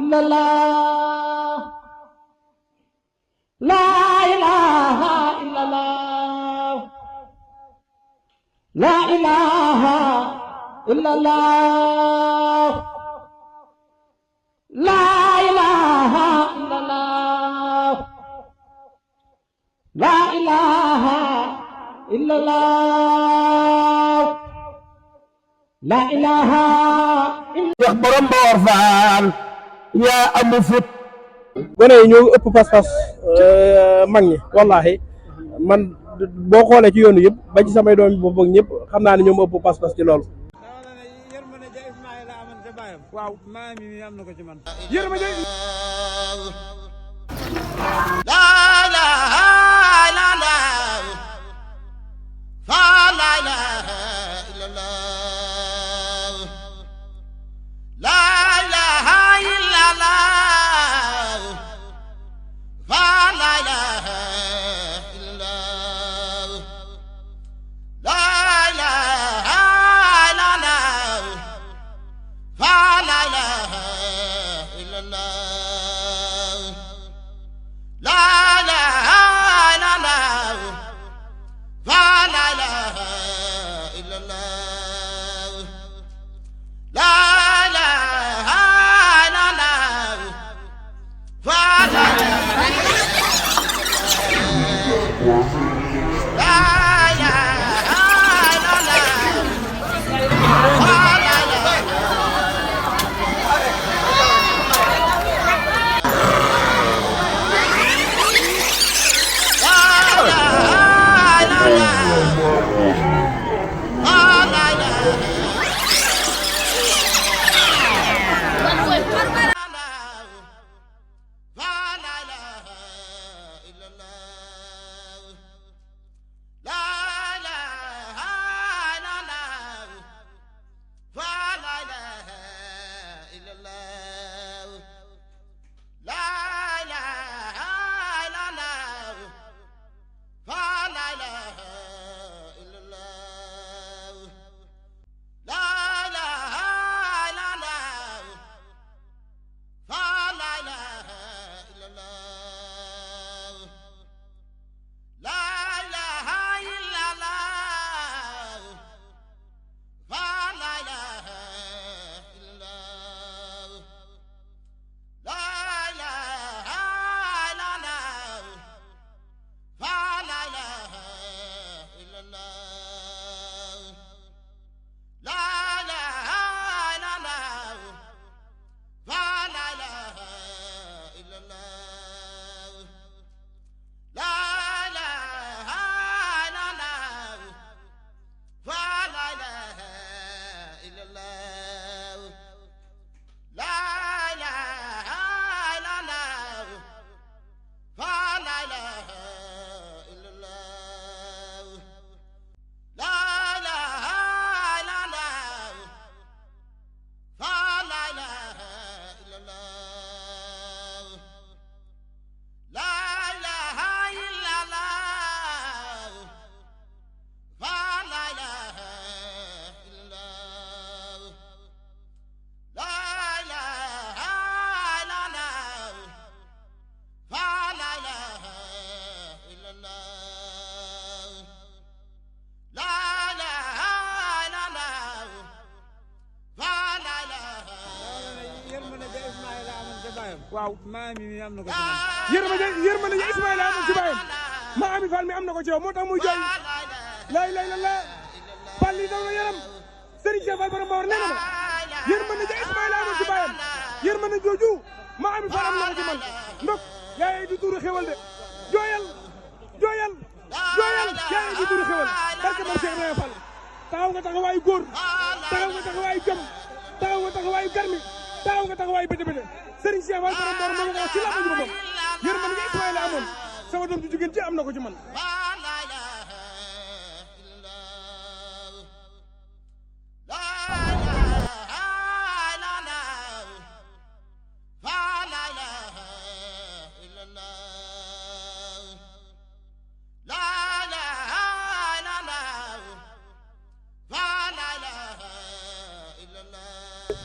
إلا الله لا إله إلا الله لا إله إلا الله لا إله إلا الله لا إله إلا الله لا إله إلا borom Mbaor Fall yaa amu fit gone yi ñoo ëpp pas-pas mag ñi wallahi man boo xoolee ci yoonu yëpp ba ci samay doom bopp ak ñëpp xam naa ne ñoom ëpp pas-pas ci loolu. waaw maa ngi am na ko ci man yërmande waaw maa mi am na ko ci man yërmande Ismaïla amoon ci baayam maa ami Fall mi am na ko ci yow moo tax muy jooy lay la Fall yi daw na yaram Serigne Cheikh Fall borom Mbaor nee na ma yërmande Ismaïla amoon ci baayam yërmande jooju maa ami Fall am na ko ci man ndok yaay di tuuru xewal de jooyal yaay di tuuru xewal barke moom Cheikh Ibrahima Fall taxaw nga taxawaayu góor taxaw nga taxawaayu jom taxaw nga taxawaayu garmi taxaw nga taxawaayu bëte Serigne Cheikh Fall borom Mbaor moo ko ci la bañu boppam yërmande Ismaïla amoon sama doom ju jigéen ci am na ko ci man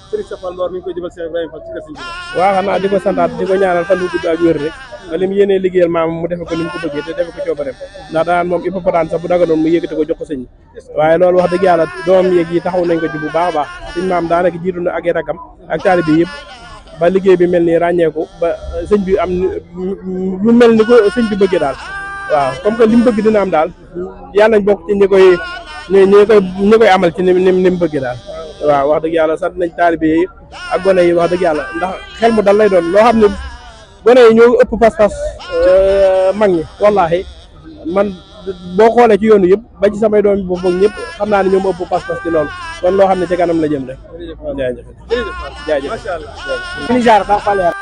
Serigne Cheikh Fall Mbawar mi ngi koy jëbal Cheikh Ibrahima Fall ci kër Serigne Touba. waaw xanaa di ko santaat di ko ñaanal fan wu gudd ak wér rek ba li mu yéenee liggéeyal maam mu defe ko ni mu ko bëggee te defe ko coobareem ndax daan moom hippopotame sax bu daganoon mu yëkkati ko jox ko sëñ waaye loolu wax dëgg yàlla doom yeeg yi taxaw nañ ko ci bu baax a baax sëñ maam daanaka jiitu na ak i rakam ak taalibe bi yëpp ba liggéey bi mel nii ràññeeku ba sëñ bi am lu mel ni ko sëñ bi bëggee daal waaw comme que li mu bëgg dina am daal yàlla nañ bokk ci ñi koy amal ci ni mu bëggee daal waaw wax dëgg yàlla sant nañ taalibe yi ak gone yi wax dëgg yàlla ndax xel mu dal lay doon loo xam ne gone yi ñoo ëpp pas-pas mag ñi wallaahi man boo xoolee ci yoonu yëpp ba ci samay doom boobu boog ñëpp xam naa ne ñoom ëpp pas-pas ci loolu kon loo xam ne ci kanam la jëm rek jaajëf jaajëf macha allah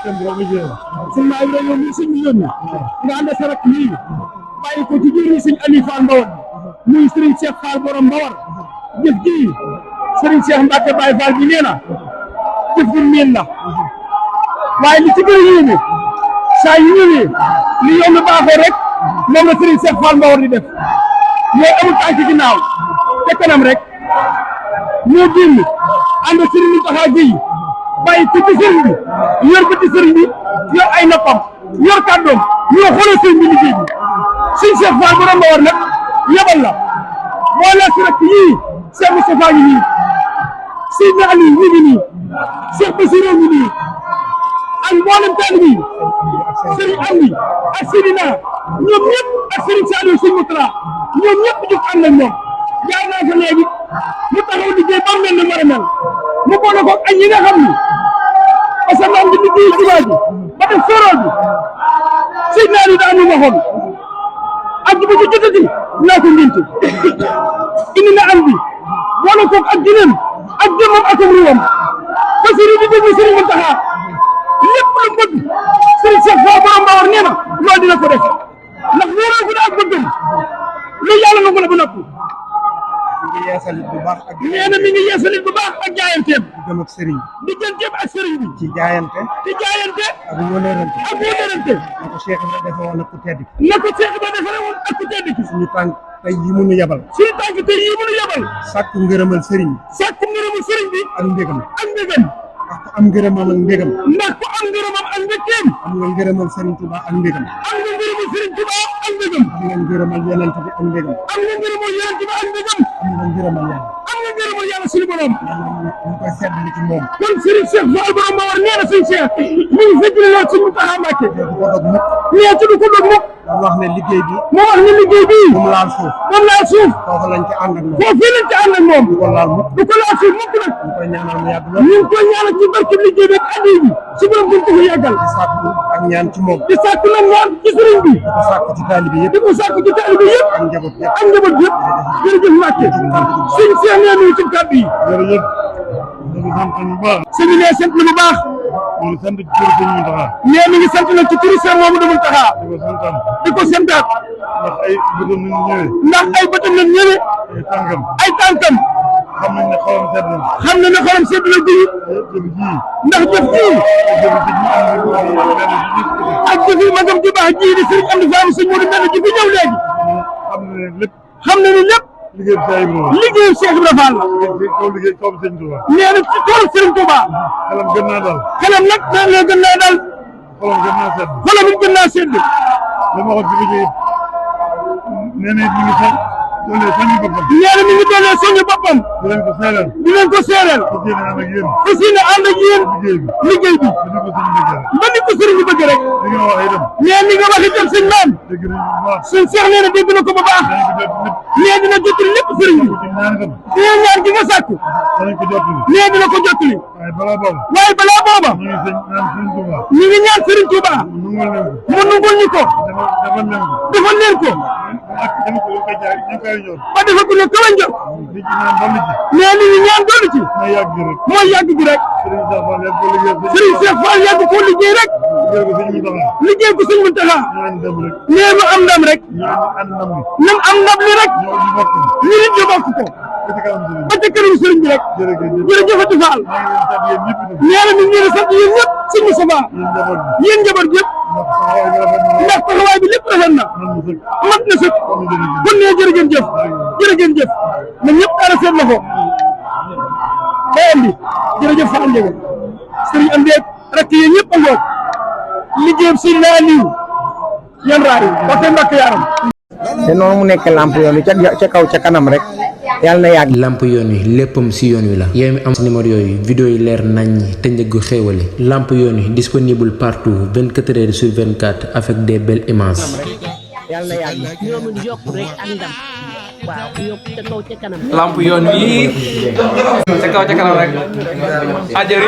sëñ maa ngi doon sëñ bi yónni nga ànd sa rak lii bàyyi ko ci biir sëñ Aliou Fall Mbawar muy Serigne Cheikh Fall borom Mbawar jëf ji Serigne Cheikh Mbacke Baye Fall bi nee na jëf ju miin la waaye li ci gën a yéeme saa yu ñëwee li yomb baaxoo rek moom la Serigne Cheikh Fall Mbawar di def mooy amul tànk ginnaaw te kanam rek ñoo génn ànd Serigne Mountakha Gueye bàyyi ci sëriñ bi yor ba ci sëriñ bi yor ay noppam yor kàddoom ñoo xoolee sëriñ bi liggéey bi sëñ Cheikh Fall borom Mbawar nag yebal la moo la si rek yii Cheikh Moustapha ngi nii Seydina Ali ñu ngi nii Cheikh Bassirou ngi nii ak mboolem taalibe yi sëriñ Amdi ak Seydina ñoom ñëpp ak sëriñ Saliou sëñ Moutala ñoom ñëpp ñu ànd ak moom jaar naa fa léegi mu taxaw liggéey ba mel ni war a mel mu boole ko ak ñi nga xam ni parce que maam di liggéey jumaa ji ba def soroo bi Seydina Ali daa ñu waxoon ak bu ci jotati naa ko ngénte indi na am bi boole ko ak gineem ak jëmmam ak ruwam ba sëriñ di déglu sëriñ Mountakha lépp lu bëgg sëriñ Cheikh Fall borom Mbawar nee na loolu dina ko def ndax wóoroo ko ak bëggam lu yàlla nangu la ba noppi mi ngi yeesalit bu baax ak nee na mi ngi yeesalit bu baax ak jaayanteem diggam ak sëriñ digganteem ak sëriñ bi ci jaayante ak wóolërante na ko Cheikh Ibra defe woon ak ku tedd ki na ko Cheikh Ibra defe woon ak ku tedd ki suñu tànk tey yi mënu yebal suñu tànk tey yi mënu yebal sàkku ngërëmal sëriñ sàkku ngërëmal sëriñ bi ak mbégam ndax ku am ngërëmam ak mbégam ndax ku am ngërëmam ak mbégteem am nga ngërëmal sëriñ Touba ak mbégam am nga ngërëmal sëriñ Touba ak mbégam am nga ngërëmal yonent bi ak mbégam am nga ngërëmal yonent bi ak mbégam am nga ngërëmal yàlla am nga ngërëmal yàlla suñu borom ñu koy seetlu ci moom kon Serigne Cheikh Fall borom Mbawar nee na suñu Cheikh mi ngi fekk lool suñu Mountakha Mbacké du ko dog mukk nee ci du ko dog mukk mu wax ne liggéey bi moo wax ne liggéey bi mu laal suuf foofu lañ ci ànd ak moom foofu lañ ci ànd ak moom du ko laal mukk du ko laal suuf mukk nag ñu koy ñaanal mu yàgg lool ñu ngi koy ñaanal ci barke liggéey bi ak addi bi si borom buñ ko fa yàggal di sàkku ak ñaan ci moom di sàkku nag ñaan ci sëriñ bi di ko sàkku ci taalibe yëpp di ko sàkku ci taalibe yëpp ak njaboot yëpp ak njaboot yëpp jërëjëf Mbacké sëñ Cheikh nee nañu ci kàddu yi jërëjëf ñu ngi sant bu baax sëñ bi nee sant na bu baax ñu ngi sant ci turu sëñ Mountakha nee mi ngi sant nag ci turu Cheikh Mamadou Mountakha di ko santam di ko santaat ndax ay bëtam nañ ñëwee ndax ay bëtam nañ ñëwee ay tànkam ay tànkam xam nañ ne xolam sedd na xam na ne xolam sedd na guy jëf ji ndax jëf ji ak jëf yi magam ji baax ji di sëriñ Amdi Fall sëñ Modou Mbène ji fi ñëw léegi xam na ne lépp xam na ne lépp liggéey bi Cheikh Ibrahima liggéeyu Cheikh Ibra Fall la kaw liggéey kaw sëñ Touba nee na ci toolu sëriñ Touba xelam gën naa dal xelam nag nee na gën naa dal xolam gën naa sedd xolam it gën naa sedd li ma waxoon ci liggéey nee na mi ngi sax doole soññu boppam nee na mi ngi doolee soññu boppam di leen ko seeral di leen ko seeral fas yéene ànd ak yéen fas yéene ànd ak yéen liggéey bi ba ni ko sëñ bi ba ni ko sëriñ bi bëgg rek li nga wax itam nee ni nga wax itam sëñ maam dégg nañu bu baax sëñ Cheikh nee na dégg na ko bu baax danañ ko jot lépp nee dina jottali lépp sëriñ bi ci ñaan itam nee ñaan gi nga sàkku danañ ko jot nee dina ko jottali waaye balaa boobu waaye balaa booba ñu ngi sëñ naan sëñ Touba ñu ngi ñaan sëriñ Touba mu nungal leen ko mu nungul ñu ko defal leen ko defal leen ko ak dama ko koy jaay ñu koy ba defa ko ne kawe njort mais li ñu ñaan dolli ci mooy yàgg bi rek Serigne Cheikh Fall yàgg ko liggéey rek liggéey ko Serigne Mountakha nee mu am ndam rek nam am ndam li rek ñu nit ñu bokk ko ba ca këram Serigne bi rek jërëjëfati Fall nee na nit ñi di sant yéen ñëpp Serigne Moustapha yéen njaboot yëpp ndax taxawaay bi lépp rafet na mat na sëkk kon nee jërëjëf na ñëpp dara seen loxo ba andi jërëjëf Fall Ndiaga Serigne andi rek yéen ñëpp a ngoog liggéeyam si laa liw yan raay wax te mbàkk yaaram te noonu mu nekk lamp yoon wi ca kaw ca kanam rek yàlla na yàgg. lamp yoon wi léppam si yoon wi la yow mi am si numéro yooyu vidéo yi leer naññ te njëggu xéewale lamp yoon wi disponible partout 24 heures sur 24 avec des belles images. yàlla na yàgg. ñoom it yokk rek ak ndam waaw yokk ca kaw ca kanam. lamp yoon wi ca kaw ca kanam rek ajëri